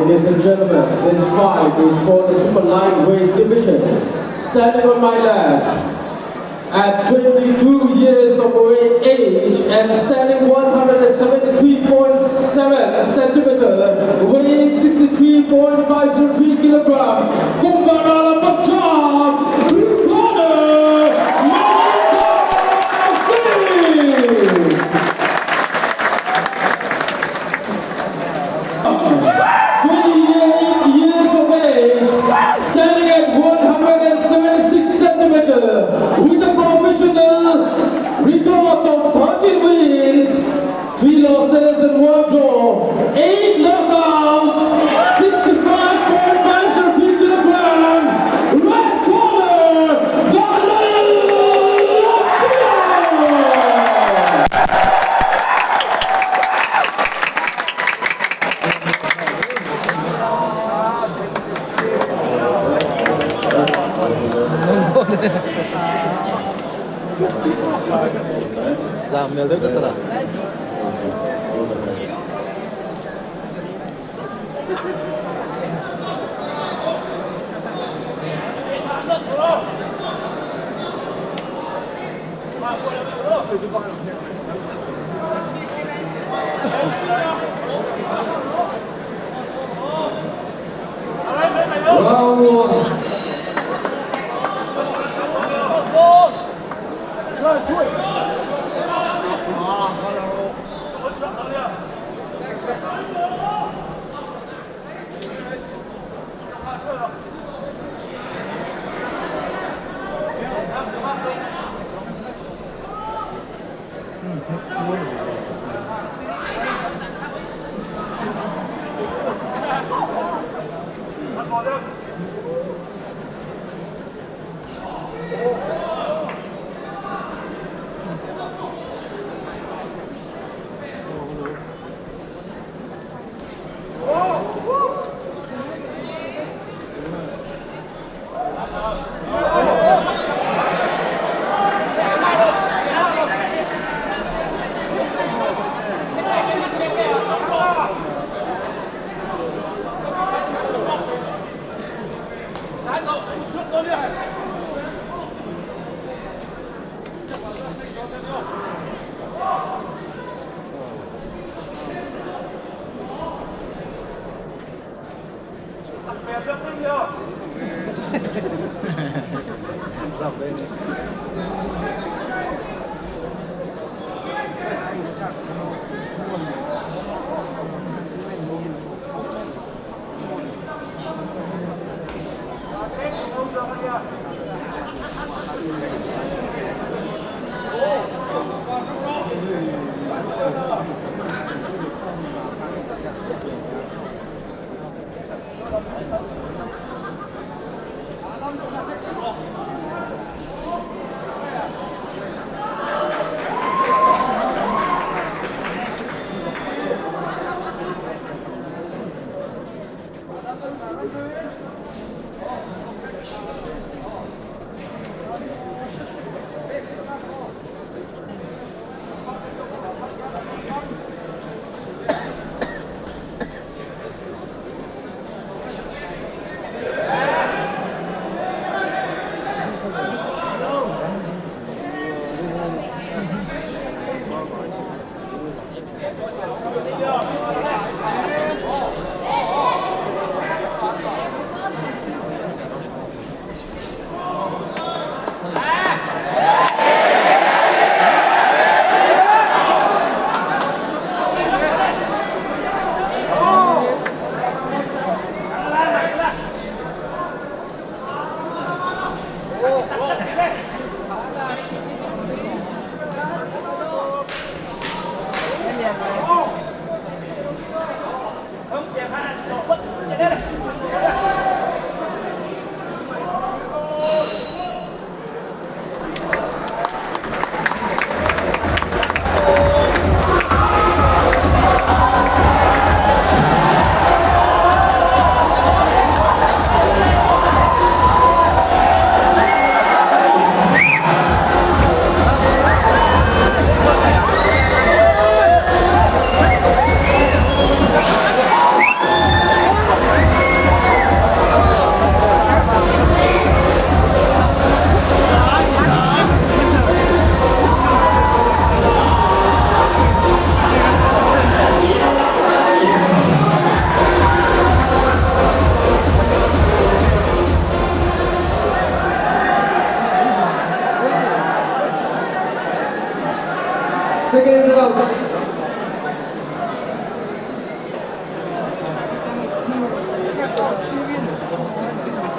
Ladies and gentlemen, this fight is for the super lightweight division. Standing on my left, at 22 years of age and standing 173.7 centimeter, weighing 63.503 kilogram, from Barnala, Punjab, blue corner, Monica Singh. 28 years of age, standing at 176 centimeter, with a professional records of 13 wins, 3 losses and 1 draw, 8 knockouts, 65.503 kilogram, red corner, Vanlal Lawmpuia! Zam hmel deuh ta tara. Round one.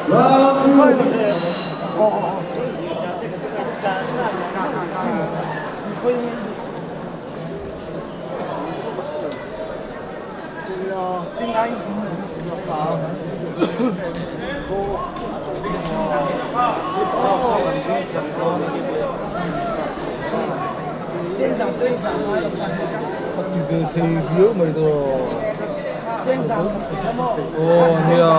Round 2. Ti ve thei viau mai dawn aw nia.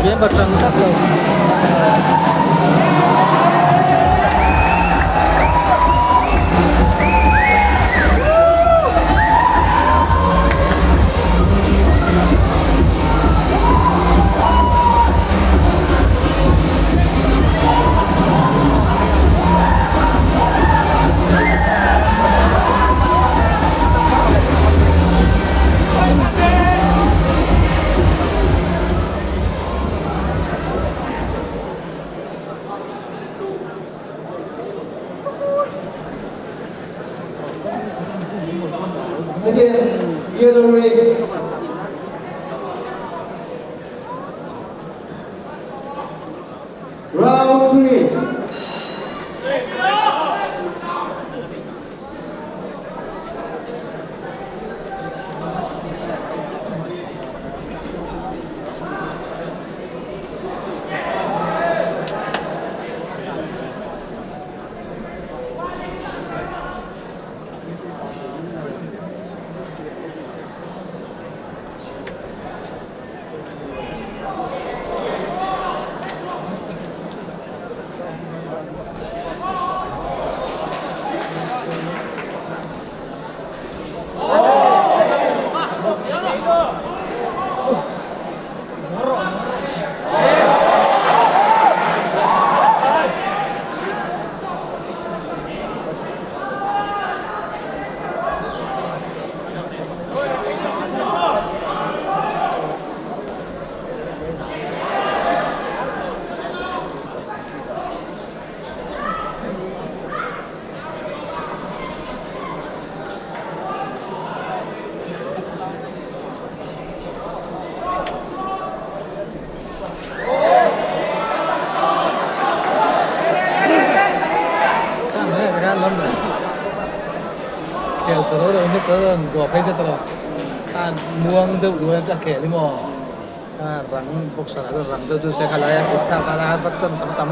Tlem atang tlat lo. Second, yellow ring. Round 3. Khel ta lo deuh nek a rawn buah phei zet a khan muang deuh duh a khel hi maw a rang boxer ah chuan rang deuh chu se kha lai a kut thlak a lai a va chance a tam.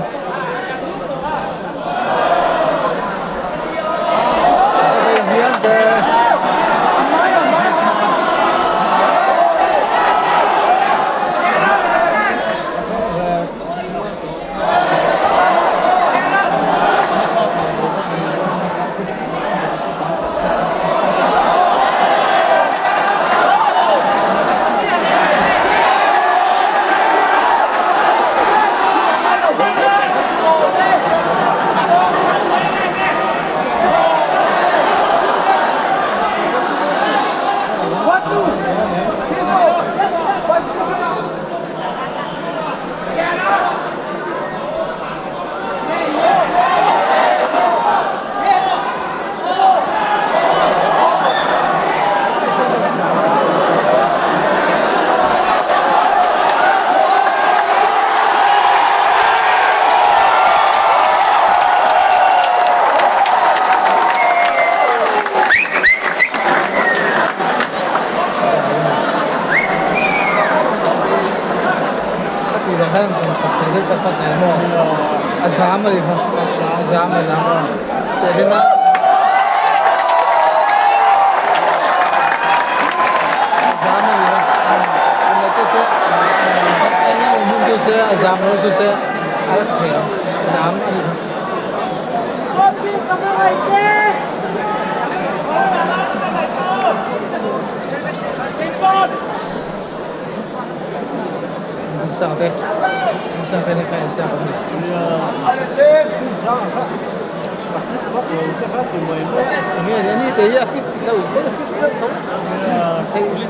A ti leh khan kan that thei deuh ka hlat nen maw a zam a ni kha a zam a zam teh hian a zam a ni kha englo chu se eng emaw hmun chu se a zam lo chu se a la thei ang zam a ni kha. Sangte Sangte ni kha en chak ani. Nge ni ani te hi a fit lo a fit lo tho. Thei ni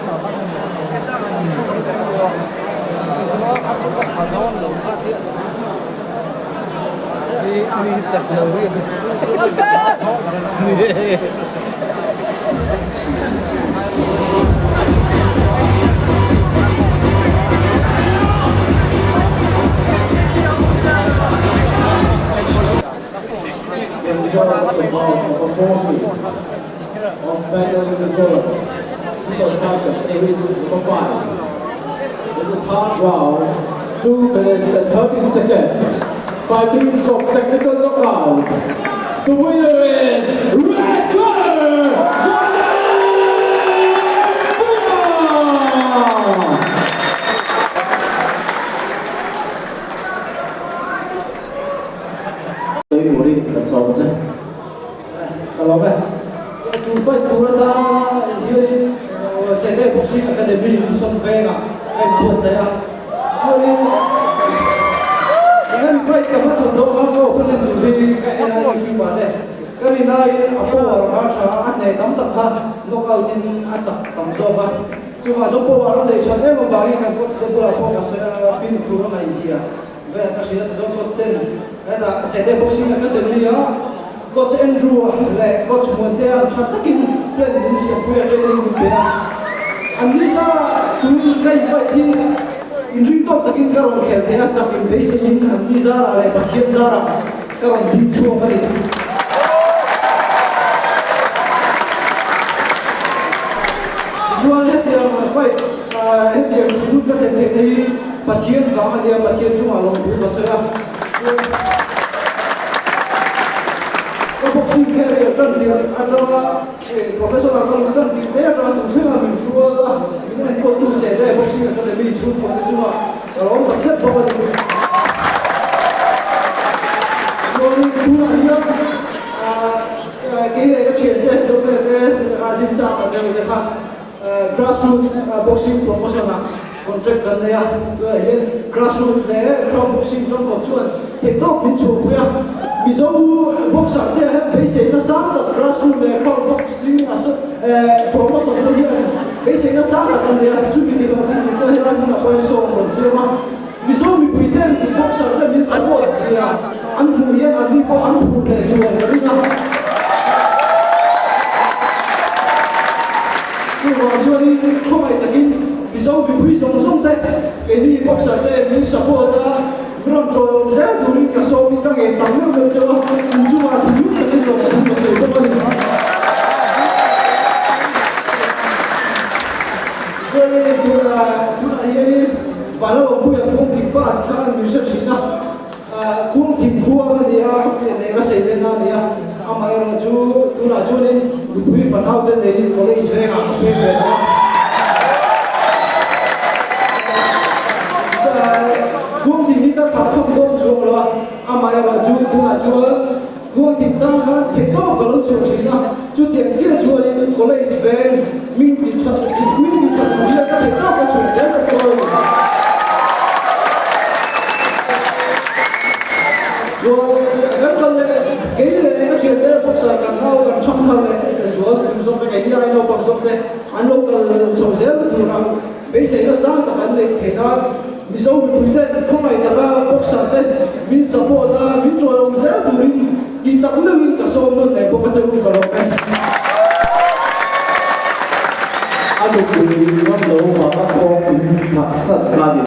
ni chak lo hi. Ni. Result of bout number 40 of Battle in Mizoram Super Fighter Series number 5. In the third round, 2 minutes and 30 seconds, by means of technical knockout, the winner is Red Corner, Vanlalpuma! Sawi turin kan sawm che. Ka lawm e. Tun fight tur atan hianin Sete Boxing Academy Mission Vengah ka inbuatsaih a. Chuanin hemi fight ka hmachhawn zawh kha ka opponent tur hi ka en a YouTube ah te ka rin aiin a power kha a tha a, a hneh tam tak kha knockout in a chak tam zawk a. Chuvang chuan power a neih that em avangin kan coach te bulah pawh ka sawi a, fimkhur a ngaihzia vel ka hria tichuan coach ten hetah Sete Boxing Academy a Coach Andrew leh Coach Muantea tha takin plan min siampui a, training min pe a. An ni zarah tun ka infight hi inring tawk takin ka rawn khel thei a, chak in beiseiin an ni zarah leh Pathian zarah ka rawn ding chhuak a ni. Tichuan hetiang fight hetiang hun ka thlen theihna hi Pathian vang a nia, Pathian chungah lawmthu ka sawi a. Ka boxing career tan tir atanga professional ka luh tan tir te atanga tun thlenga min hrual a, min enkawltu Sete Boxing Academy chhungkua te chunga ka lo awm tak zet bawk a ni. Chuanin tunah hian kei leh ka thiante Zote te Dinsanga te te kha Grassroot boxing promotion ah contract kan nei a, tunah hian grassroot leh ground boxing tangkawp chuan theihtawp min chhuahpui a, Mizo boxer te ah hian beiseina sang tak grassroot leh ground boxing promotion te hian beiseina sang tak an nei a, chumi ni lo thil chuan helai hmunah pawh hian sawm rawn siam a, Mizo mipui ten boxer te min support zia an hmuh hian anni pawh an phur leh zual ka ring a. Chuvang chuanin khawngaih takin Mizo mipui zawng zawng te keini boxer te min support a, min rawn tawiawm zel turin ka sawmin ka ngen tam meuh meuh chauh a, inchungah thinlung takin lawmthu ka sawi bawk a ni. Kungthim khua ka ni a, ka pian leh ka seilenna a ni a, amaherawhchu tunah chuanin nupui fanau te neiin college vengah ka pek ve tawh a. Kungthim hi ka thlah tham dawn chuang lo a, amaherawhchu tunah chuan Kungthim tan khan theihtawp ka lo chhuah thin a, chutiang chiah chuanin college veng min ti tha min ti tha tur hian ka theihtawp ka chhuah zel ta pawh a ni. Chuan kan kal leh kei leh ka thiante boxer kan hau kan thang thar leh zual tum zawk te keini ai naupang zawk te an lo kal chho zel ta tura beiseina sang tak an neih theih nan Mizo mipui ten khawngaih taka boxer te min support a min tawihawm zel turin tih tak meuhin ka sawm nawn leh bawk a che u ka lawm e. A nupui ram lo vanga khawng in phatsan kha ni.